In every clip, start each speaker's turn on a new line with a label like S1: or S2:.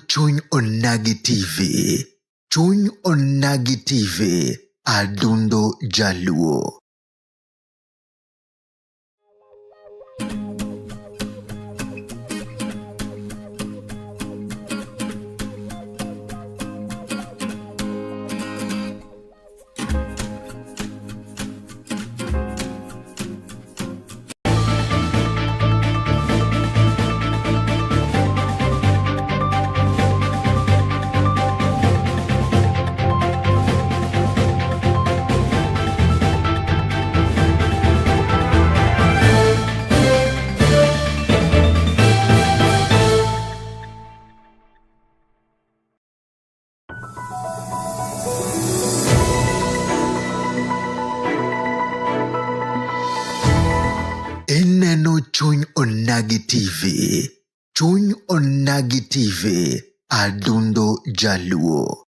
S1: Chuny Onagi TV. Chuny Onagi TV. Adundo Jaluo. Ineno Chuny Onagi TV. Chuny Onagi TV. Adundo Jaluo.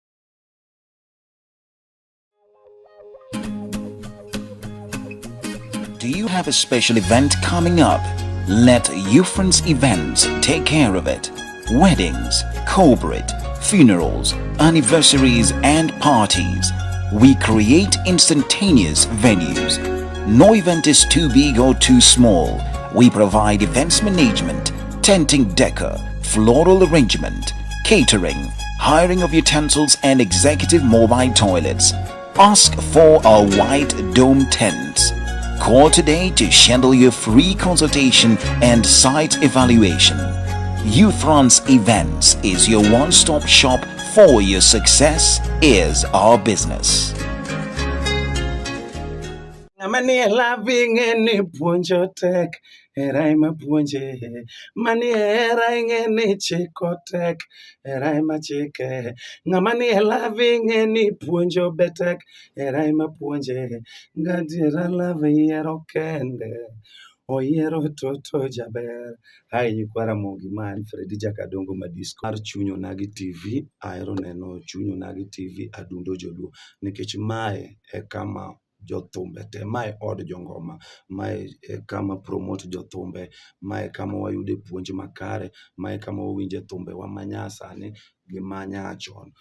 S2: Do you have a special event coming up? Let Ufrance Events take care of it. Weddings, corporate, funerals, anniversaries, and parties. We create instantaneous venues. No event is too big or too small. We provide events management, tenting decor, floral arrangement, catering, hiring of utensils, and executive mobile toilets. Ask for our white dome tents. Call today to schedule your free consultation and site evaluation. Ufrance Events is your one-stop shop for your success is our business.
S3: Ng'ama nie love ing'e ni puonjo tek, hera ema puonje. Manie hera ing'e ni chiko tek, hera ema chike. Ng'ama nie love ing'e ni puonjo be tek, hera ema puonje. Gadiera love yiero kende, oyiero toto jaber. Hi nyikwa Ramogi, ma en Fredi Jakadongo Madisco mar Chuny Onagi TV. Ahero neno Chuny Onagi TV Adundo Joluo nikech mae e kama jothumbe te, mae od jongoma, mae e kama promote jothumbe, mae kama wayude puonj makare, mae kama wawinje thumbewa manyasani gi manyachon.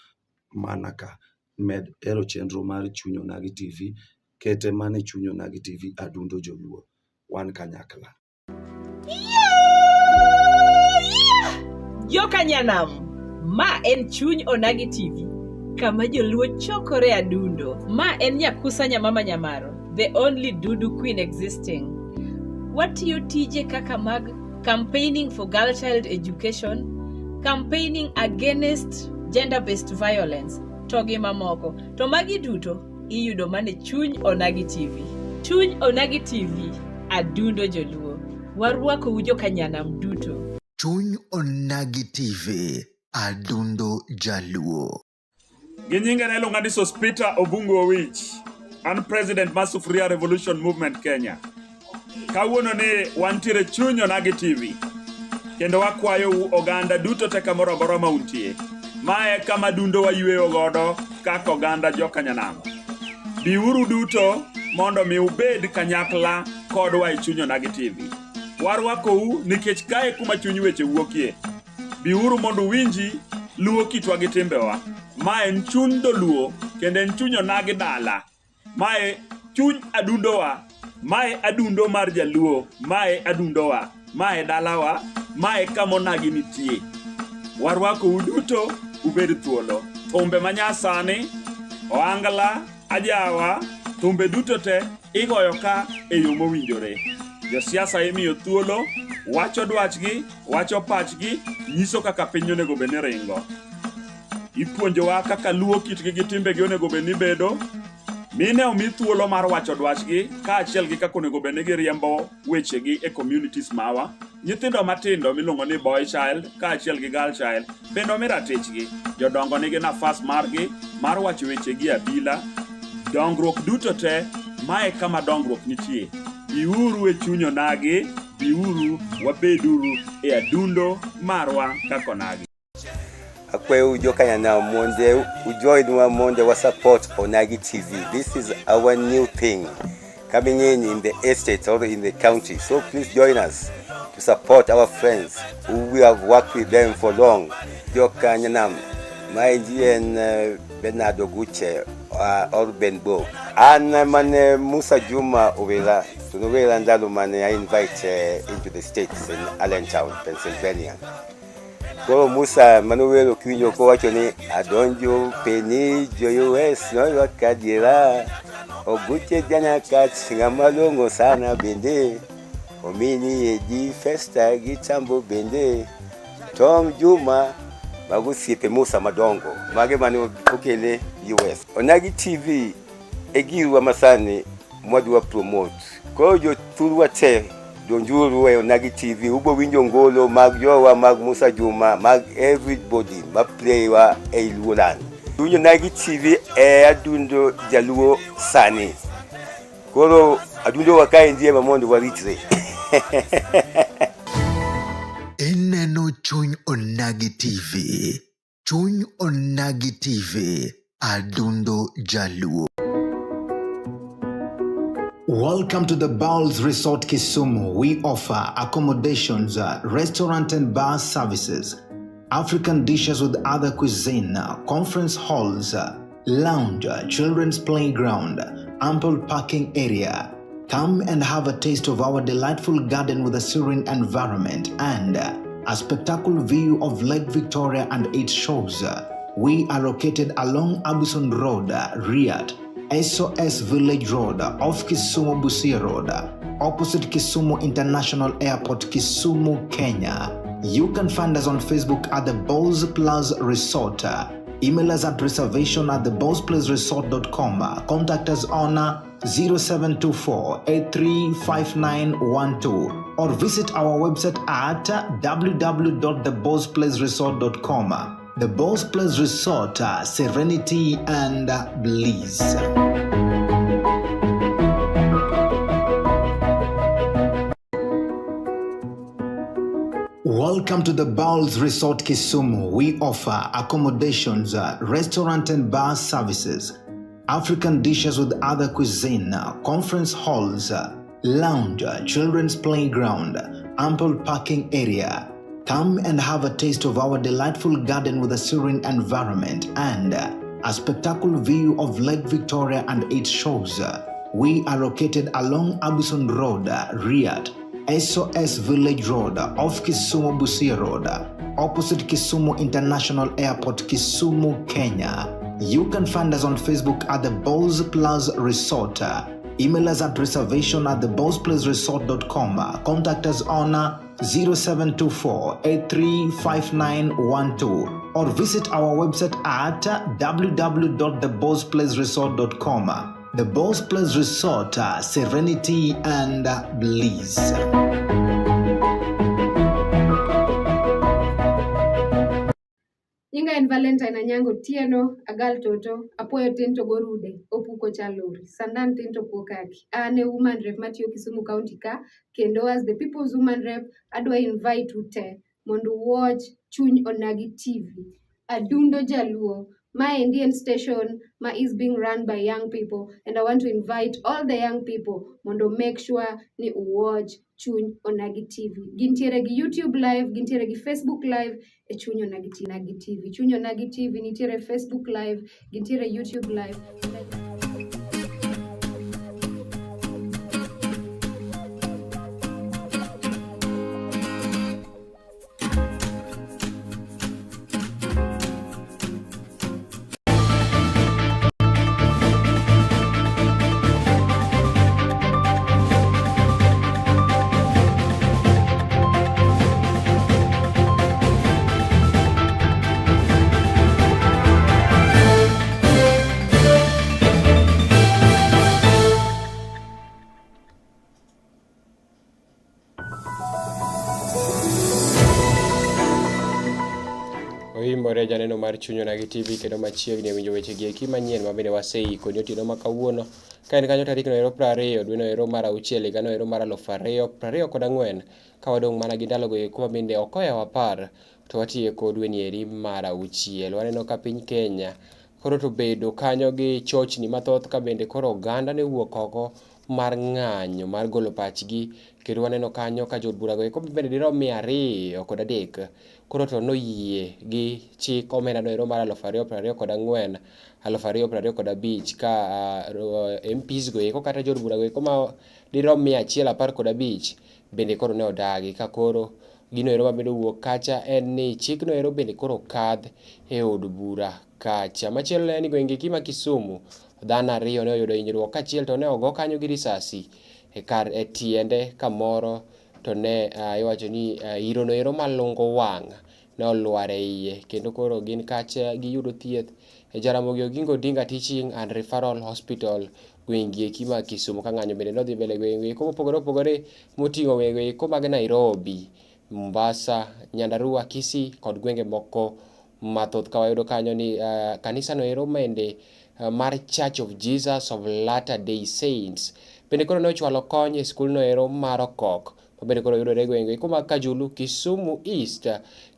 S3: Mana ka med hero chenro mar Chuny Onagi TV, kete mana e Chuny Onagi TV Adundo Joluo. Wan kanyakla.
S4: Joka Nyanam, ma en Chuny Onagi TV, kama joluo chokore adundo. Ma en Nyakusa Nyamama Nyamaro, the only Dudu queen existing. Watiyo tije kaka mag campaigning for girl child education, campaigning against gender-based violence, to gi mamoko. To magi duto iyudo mana e Chuny Onagi TV. Chuny Onagi TV, adundo joluo. Warwakou joka Nyanam duto.
S1: Chuny Onagi TV. Adundo Jaluo.
S5: Gi nyinga ne iluonga ni Sospeter Obungu Owich. An president mar Sufuria Revolution Movement Kenya. Kawuono ni wantiere Chuny Onagi TV. Kendo wakwayou oganda duto te kamoro amora ma untie. Mae kama dundo wayweyo godo kaka oganda joka Nyanam. Biuru duto mondo mi ubed kanyakla kodwa e Chuny Onagi TV. Warwakou nikech kae kuma chuny weche wuokie. Biuru mondo uwinji luo kitwa gi timbewa. Ma en chuny dholuo kendo en chuny onagi dala. Mae chuny adundowa. Mae adundo mar jaluo. Mae adundowa. Mae dalawa. Mae kama onagi nitie. Warwakou duto ubed thuolo. Thumbe manyasani, ohangla, ajawa, thumbe duto te igoyo ka e yo mowinjore. Josiasa imiyo thuolo, wacho dwachgi, wacho pachgi, nyiso kaka piny onego bed ni ringo. Ipuonjowa kaka luo kitgi gi timbegi onego bed ni bedo. Mine omi thuolo mar wacho dwachgi kaachiel gi kaka onego bed ni giriembo wechegi e communities mawa. Nyithindo matindo miluongo ni boy child kaachiel gi girl child bende omi ratichgi. Jodongo nigi nafas margi mar wacho wechegi e abila. Dongruok duto te, mae kama dongruok nitie. Biuru e chuny onagi, biuru wabeduru e adundo marwa kaka onagi.
S6: Akwayou joka Nyanam mondo ujoinwa mondo wa support Onagi TV. This is our new thing coming in the estate or in the county. So please join us to support our friends who we have worked with them for long. Jokanyanam, maendi en Bernard Oguche or Ben Bo. An mane Musa Juma Owera, to nowera ndalo mane I invite into the States in Allentown, Pennsylvania. Koro Musa manowero kiwinjo kowacho ni adonjo peni jo US noywak adiera Oguche janyakach ng'ama long'o sana bende omini edi Festa gi Tambo bende Tom Juma mago osiepe Musa madongo mage mane okele US. Onagi TV e girwa masani mwadwa promote. Koro jothurwa te donjuru e Onagi TV ubo winjo ngolo mag jowa mag Musa Juma mag everybody ma play wa ei Luoland. Winjo Onagi TV e adundo jaluo sani. Koro adundo wa kaendi ema mondo waritre.
S1: Ineno Chuny Onagi TV. Chuny Onagi TV. Adundo Jaluo. Welcome to the Bowls Resort Kisumu. We offer accommodations, restaurant and bar services, African dishes with other cuisine, conference halls, lounge, children's playground, ample parking area. Come and have a taste of our delightful garden with a serene environment and a spectacular view of Lake Victoria and its shores. We are located along Abison Road, Riyadh, SOS Village Road, off Kisumu Busia Road, opposite Kisumu International Airport, Kisumu, Kenya. You can find us on Facebook at the Bowls Plus Resort. Email us at reservation at thebowlsplaceresort.com. Contact us on 0724 835912 or visit our website at www.thebowlsplaceresort.com. The Bowls Place Resort, serenity and bliss. Welcome to the Bowls Resort Kisumu. We offer accommodations, restaurant and bar services, African dishes with other cuisine, conference halls, lounge, children's playground, ample parking area. Come and have a taste of our delightful garden with a serene environment and a spectacular view of Lake Victoria and its shores. We are located along Abison Road, Riyadh, SOS Village Road, off Kisumu Busia Road, opposite Kisumu International Airport, Kisumu, Kenya. You can find us on Facebook at the Bowls Plus Resort. Email us at reservation at thebowlsplaceresort.com. Contact us on 0724 835912 or visit our website at www.thebowlsplaceresort.com. The Bowls Place Resort, serenity and bliss.
S7: Nyinga en Valentine Anyango Otieno, Agal Toto, Apuoyo tin to gorude, Opuko chalori, Sandan tin to kuo kaki. An e woman rep matiyo Kisumu County ka, kendo as the people's woman rep, adwa invite u te mondo watch Chuny Onagi TV. Adundo Jaluo. Maendi en station ma is being run by young people and I want to invite all the young people mondo make sure ni watch Chuny Onagi TV. Gintiere gi YouTube live, gintiere gi Facebook live e Chuny Onagi TV. Chuny Onagi TV nitiere Facebook live, gintiere YouTube live.
S8: Oimore janeno mar Chuny Onagi TV kendo machiegni e winjo weche gi eki manyien ma bende waseiko ni otieno ma kawuono ka en kanyo tarik noero 20 dwe noero mar auchiel higa noero mar 2024 ka wadong' mana gi ndalogo eko ma bende ok ohewo apar to watieko dweni eri mar auchiel. Waneno ka piny Kenya koro to bedo kanyo gi chochni mathoth ka bende koro oganda ne wuok oko mar ng'anyo mar golo pachgi kendo waneno kanyo ka jood burago eko bende dirom 203 koro to noyie gi chik omenda no ero mar 2024 2025 ka MPs go eko kata jood burago eko ma dirom 115 bende koro ne odagi ka koro gino ero mabende owuok kacha en ni chikno ero bende koro okadh e od bura kacha. Machielo ne en ni gwenge gi ma Kisumu dhano ariyo ne oyudo hinyruok kaachiel to ne ogo kanyo gi risasi e kar e tiende kamoro to ne iwacho ni irono ero malungo wang' ne olwar e iye kendo koro gin kacha giyudo thieth e Jaramogi Oginga Odinga Teaching and Referral Hospital gweng' eki ma Kisumu ka ng'anyo bende nodhi mbele gwenge eko mopogore opogore moting'o gwenge eko mag Nairobi, Mombasa, Nyandarua, Kisii kod gwenge moko mathoth ka wayudo kanyo ni uh, kanisa no ero mende uh, mar Church of Jesus of Latter Day Saints bende koro ne ochwalo kony e skul no ero mar Okok ma bende koro yudore e gwenge eko mag Kajulu, Kisumu East,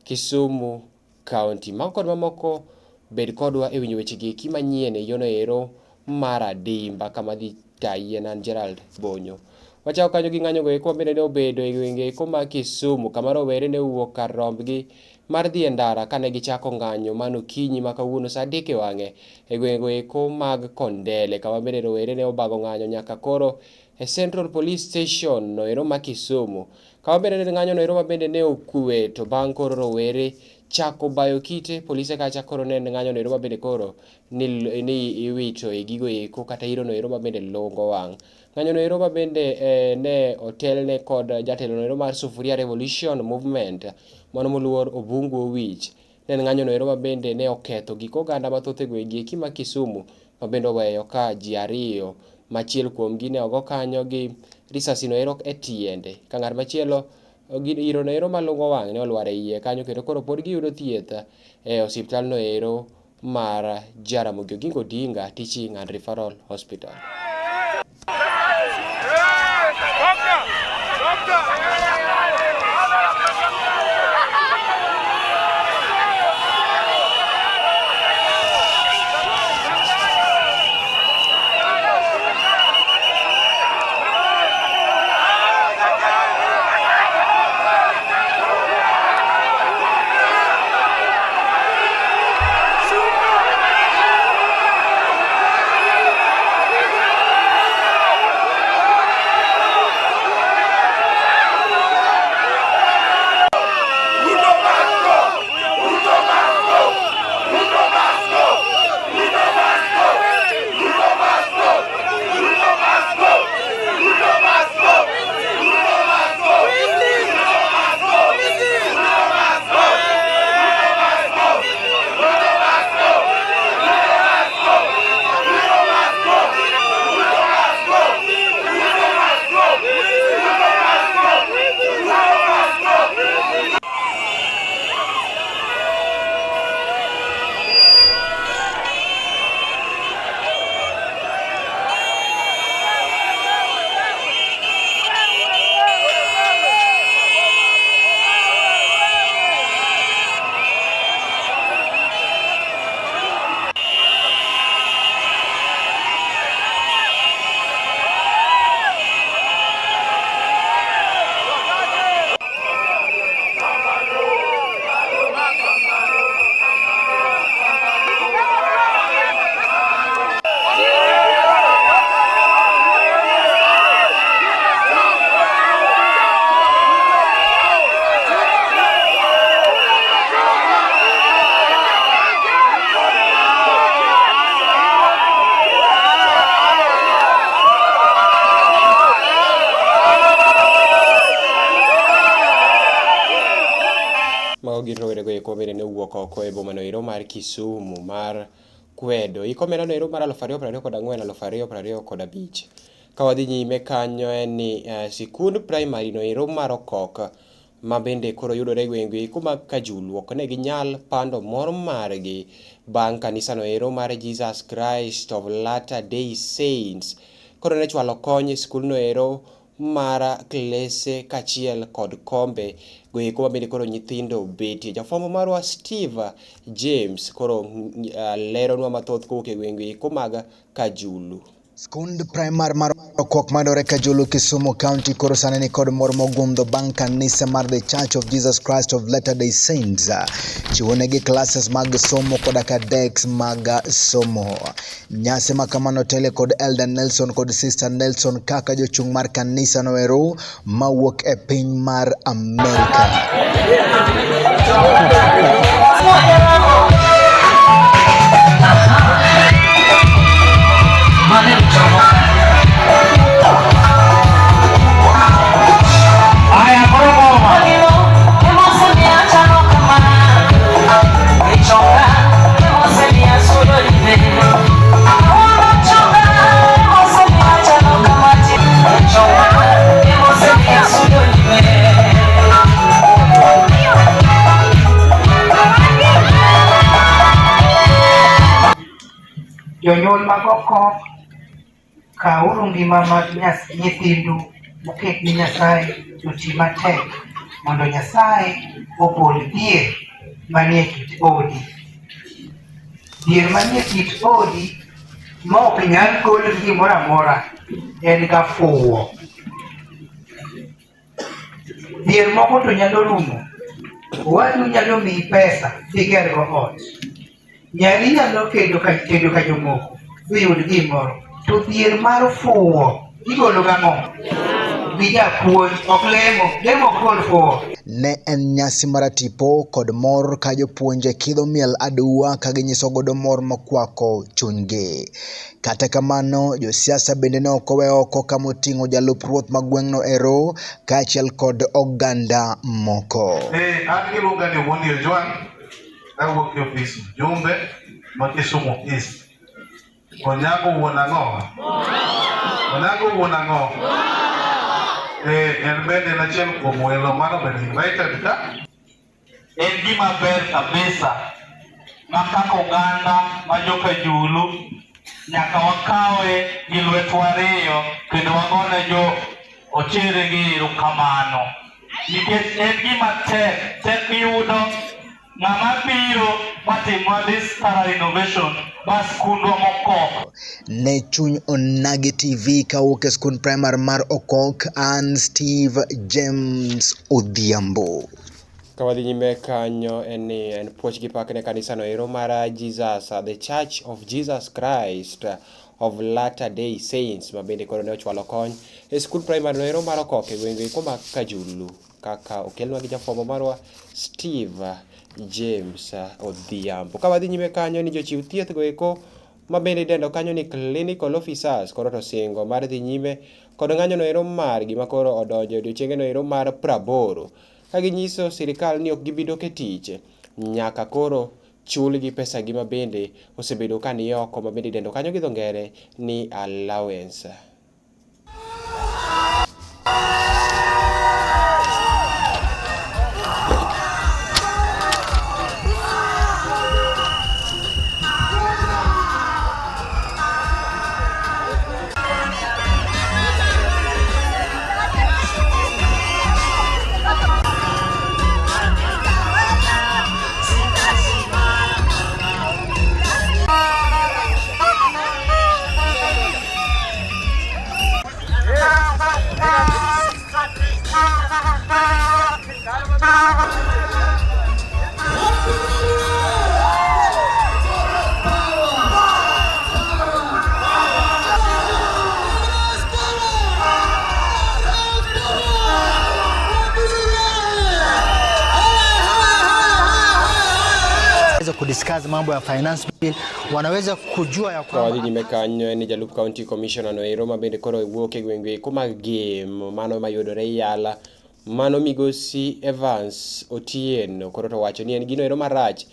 S8: Kisumu County. Mago kod mamoko bed kodwa e winjo weche gi eki manyien e yono ero mar adimba kama dhi tayi en an Gerald Bonyo. Wachako kanyo gi ng'anyo go eko mabende ne obedo e gwenge eko ma Kisumu kama rowere ne owuok kar rombgi mar dhi e ndara kane gichako ng'anyo mano okinyi ma kawuono saa adek e wang'e e gwenge eko mag Kondele kama bende rowere ne obago ng'anyo nyaka koro e Central Police Station no ero ma Kisumu. Kama bende ne ng'anyo no ero ma bende ne okwe to bang' koro rowere chako bayo kite polise kacha koro ne ng'anyo no ero ma bende koro ni, ni iwito e gigo eko kata iro no ero ma bende lungo wang'. Ng'anyo no ero ma bende eh, ne otelne kod jatelo no ero mar Sufuria Revolution Movement mano moluor Obungu Owich. Ne en ng'anyo no ero ma bende ne oketho gik oganda mathoth e gweng' gi eki ma Kisumu ma bende oweyo ka ji ariyo ma achiel kuomgi ne ogo kanyo gi risasi no ero e tiende ka ng'at machielo iro no ero malungo wang' ne olwar e iye kanyo kendo koro pod giyudo thieth e osiptal no ero mar Jaramogi Oginga Odinga Teaching and Referral Hospital. Mago gin rowerego eko bende ne owuok oko e bomano ero mar Kisumu mar kwedo iko omendano ero mar 2024 2025. Ka wadhi nyime kanyo en ni uh, sikund primary no ero mar Okok ma bende koro yudore e gwenge eko mag Kajulu ok ne ginyal pando mor margi bang' kanisano ero mar Jesus Christ of Latter Day Saints koro ne chwalo kony e skulno ero mar klese kaachiel kod kombe goeko ma bende koro nyithindo betie. Jafwambo marwa Steve James koro leronwa mathoth kowuok e gwenge eko mag Kajulu.
S1: Skund primar mar Okok mayudore Kajulu, Kisumu County koro sani ni kod mor mogundho bang' kanisa mar The Church of Jesus Christ of Latter-day Saints chiwonegi classes mag somo koda ka desks mag somo. Nyasi ma kamano otele kod Elder Nelson kod Sister Nelson kaka jochung' mar kanisa noero mawuok e piny mar Amerika.
S9: Jonyuol mag Okok, kawuru ngima mag nyithindu uket ni Nyasaye to ti matek mondo Nyasaye ogol dhier manie kit odi. Dhier manie kit odi ma ok nyal gol gi gimoro amora en ga fuwo. Dhier moko to nyalo rumo. Owadu nyalo miyi pesa igergo ot. Nyari nyalo kendo ka kendo ka jomoko miyud gimoro. To dhier mar fuwo igolo gang'o? Gi japuonj ok lemo, lemo ok gol fuwo.
S1: Ne en nyasi mar tipo kod mor ka jopuonje kidho miel aduwa ka ginyiso godo mor mokwako chunygi. Kata kamano, josiasa bende ne ok owe oko kama oting'o jalup ruoth ma gweng'no ero kaachiel kod oganda moko.
S10: Eh, an giluonga ni Omondi Ojwang', awuok e ofis mjumbe ma Kisumu East. Onyango wuon ang'o? Onyango wuon ang'o? Eh, en bende en achiel kuom welo mano bende invited ka.
S11: En gima ber kabisa ma kaka oganda ma joka Julu nyaka wakawe gi lwetwa ariyo kendo wagone jo Ochere gi erokamano nikech en gima tek tek yudo ng'ama biro matimwa this thorough renovation ma skundwa mokok.
S1: Ne chuny Onagi TV kawuok e skund primar mar Okok, an Steve James Odhiambo.
S8: Ka wadhi nyime kanyo en ni en puoch gi pak ne kanisano ero mar Jesus, The Church of Jesus Christ of Latter Day Saints ma bende koro ne ochwalo kony e skul primary no ero mar Okok e gwenge eko mag Kajulu kaka okelnwa gi jafwambo marwa Steve James Odhiambo. Ka wadhi nyime kanyo ni jochiw thieth go eko ma bende idendo kanyo ni clinical officers koro to singo mar dhi nyime kod ng'anyo no ero margi ma koro odonjo e odiochienge no ero mar praboro ka ginyiso sirikal ni ok gibi dok e tich nyaka koro chulgi pesagi ma bende osebedo ka ni oko ma bende idendo kanyo gi dho ngere ni allowance.
S12: Kudiscuss mambo ya finance bill, wanaweza kujua ya kwamba
S8: Kawadhi nyime kanyo en ni jalup county commissioner no ero ma bende koro wuok e gwenge eko mag Gem mano mayudore Yala mano migosi Evans Otieno koro to wacho ni en gino ero marach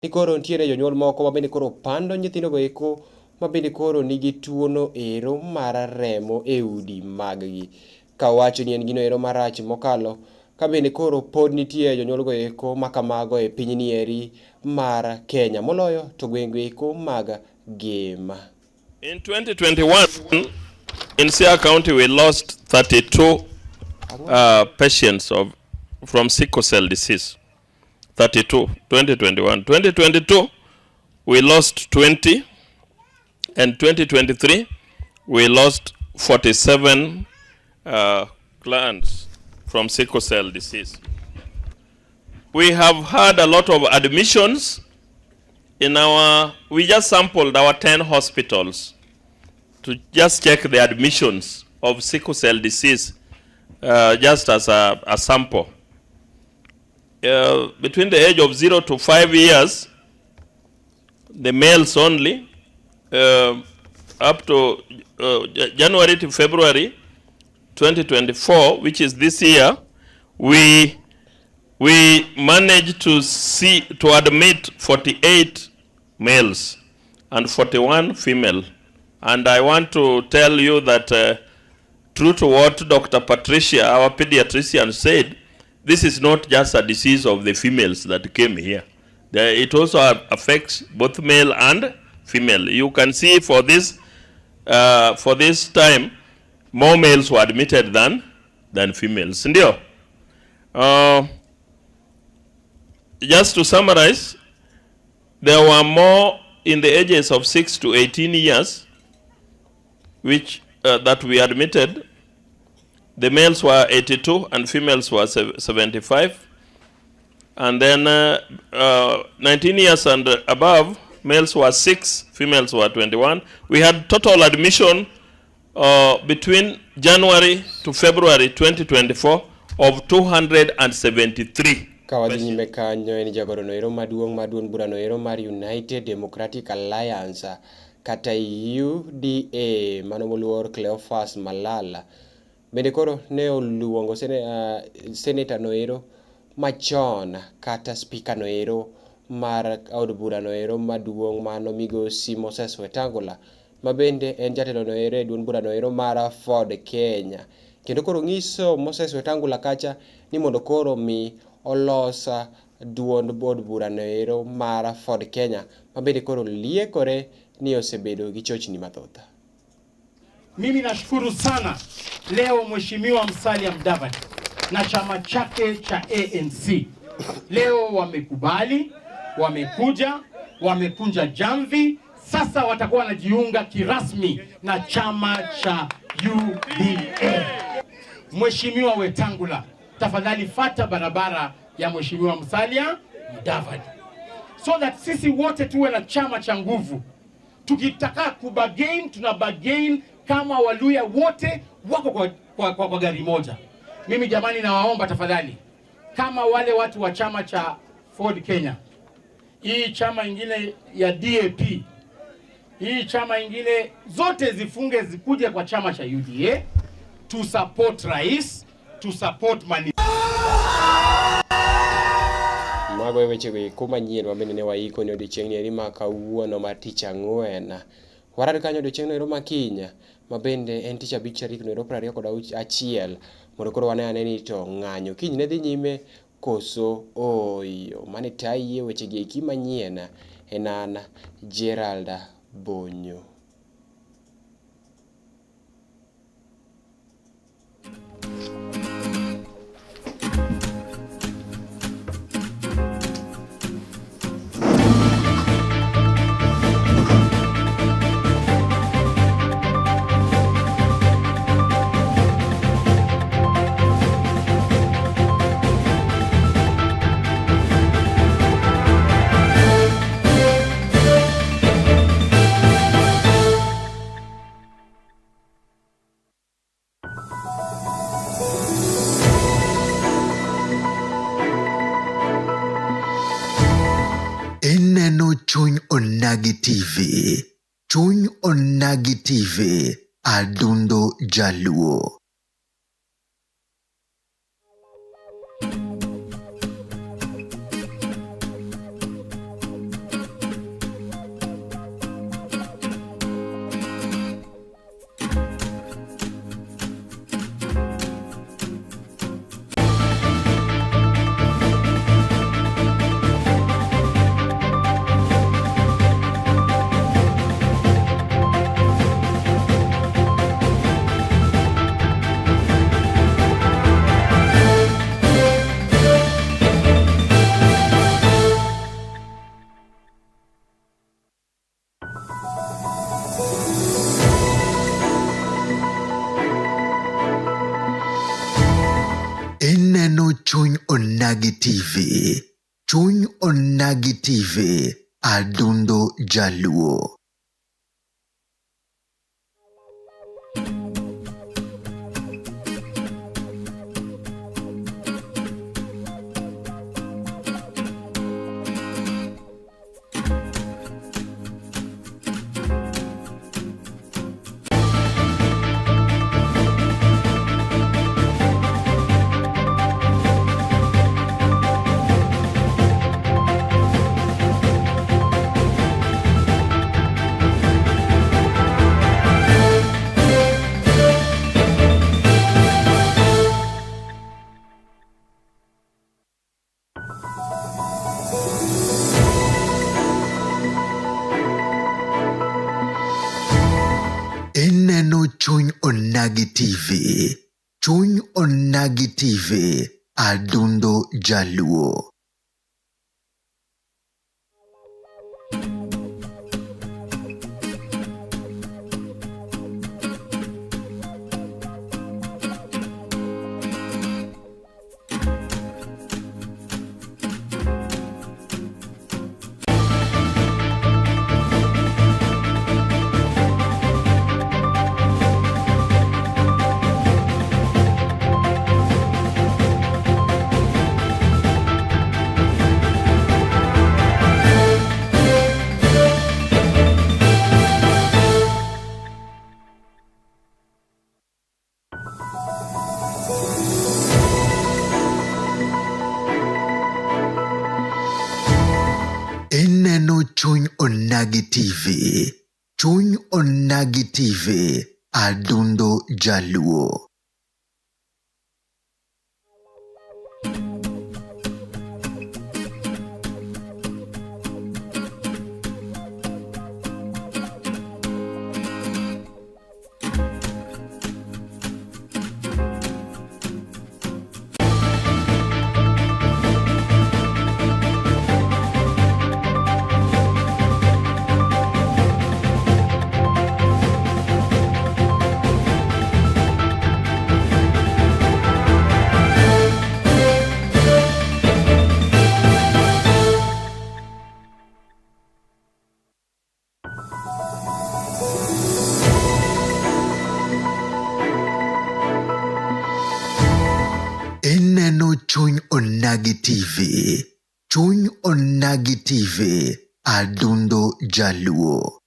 S8: ni koro nitiere jonyuol moko ma bende koro pando nyithindo go eko ma bende koro nigi tuono ero mar remo e udi maggi ka owacho ni en gino ero marach mokalo ka bende koro pod nitie jonyuol go eko ma kamago e pinyni eri mar Kenya moloyo to gwenge eko mag Gem.
S13: In 2021, in Siaya County, we lost 32 patients from sickle cell disease. 32, 2021. 2022, we lost 20, and 2023, we lost 47 clients from sickle cell disease. We have had a lot of admissions in our, we just sampled our 10 hospitals to just check the admissions of sickle cell disease, just as a sample. Between the age of 0 to 5 years, the males only, up to January to February 2024, which is this year, we managed to admit 48 males and 41 female. And I want to tell you that true to what Dr. Patricia, our pediatrician, said, this is not just a disease of the females that came here. It also affects both male and female. You can see for this time, more males were admitted than females. Ndio? Just to summarize, there were more in the ages of 6 to 18 years which that we admitted. The males were 82 and females were 75. And then 19 years and above, males were 6, females were 21. We had total admission between January to February 2024 of 273.
S8: Ka wadhi nyime kanyo en jagoro noero maduong' mar duond bura noero mar United Democratic Alliance kata UDA mano moluor Cleophas Malala bende koro ne oluongo seneta noero machon kata spika noero mar od bura noero maduong' mano migosi Moses Wetangula ma bende en jatelo noero e duond bura noero mar Ford Kenya. Kendo koro ng'iso Moses Wetangula kacha ni mondo koro mi olos duond od bura noero mar Ford Kenya ma bende koro liekore ni osebedo gi chochni mathoth.
S14: Mimi nashukuru sana leo Mheshimiwa Musalia Mudavadi na chama chake cha ANC. Leo wamekubali, wamekuja, wamekunja jamvi, sasa watakuwa wanajiunga kirasmi na chama cha UDA. Mheshimiwa Wetangula, tafadhali fata barabara ya Mheshimiwa Musalia Mudavadi so that sisi wote tuwe na chama cha nguvu. Tukitaka kubagain, tuna bargain kama Waluya wote wako kwa gari moja. Mimi jamani, nawaomba tafadhali, kama wale watu wa chama cha Ford Kenya, hii chama ingine ya DAP, hii chama ingine zote zifunge zikuje kwa chama cha UDA to support rais, to support money.
S8: Mago e wechego eko manyien ma bende ne waiko ne odiochieng' ni eri ma kawuono mar tich ang'wen. Warad kanyo odiochieng' no ero ma kiny ma bende en tich abich tarik no ero piero ariyo kod achiel mondo koro wane ane ni to ng'anyo kiny ne dhi nyime koso ooyo. Mane tayi e wechegi eki manyien en an Gerald Bonyo.
S15: Ineno Chuny Onagi TV. Chuny Onagi TV. Adundo Jaluo. Ineno Chuny Onagi TV. Chuny Onagi TV. Adundo Jaluo. Ineno Chuny Onagi TV. Chuny Onagi TV. Adundo Jaluo. Ineno Chuny Onagi TV. Chuny Onagi TV. Adundo Jaluo. Ineno Chuny Onagi TV. Chuny Onagi TV. Adundo Jaluo.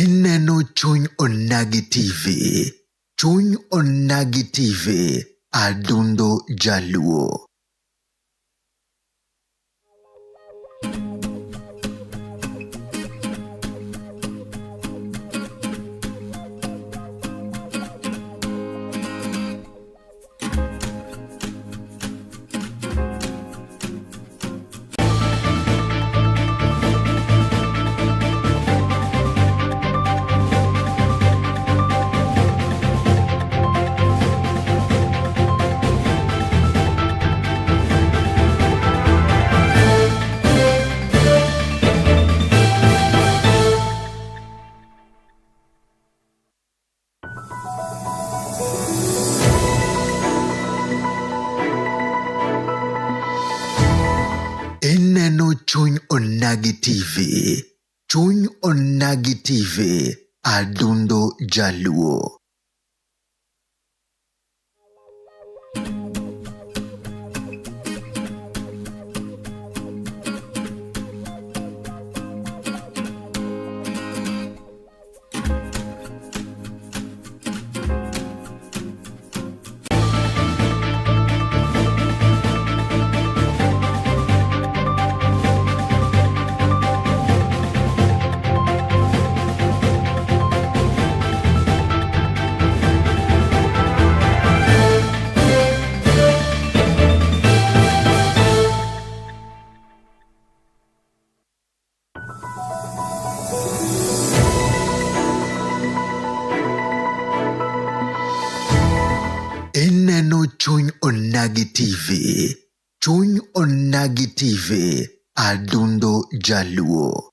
S15: Ineno Chuny Onagi TV. Chuny Onagi TV. Adundo Jaluo. Ineno Chuny Onagi TV. Chuny Onagi TV. Adundo Jaluo. Ineno Chuny Onagi TV. Chuny Onagi TV. Adundo Jaluo.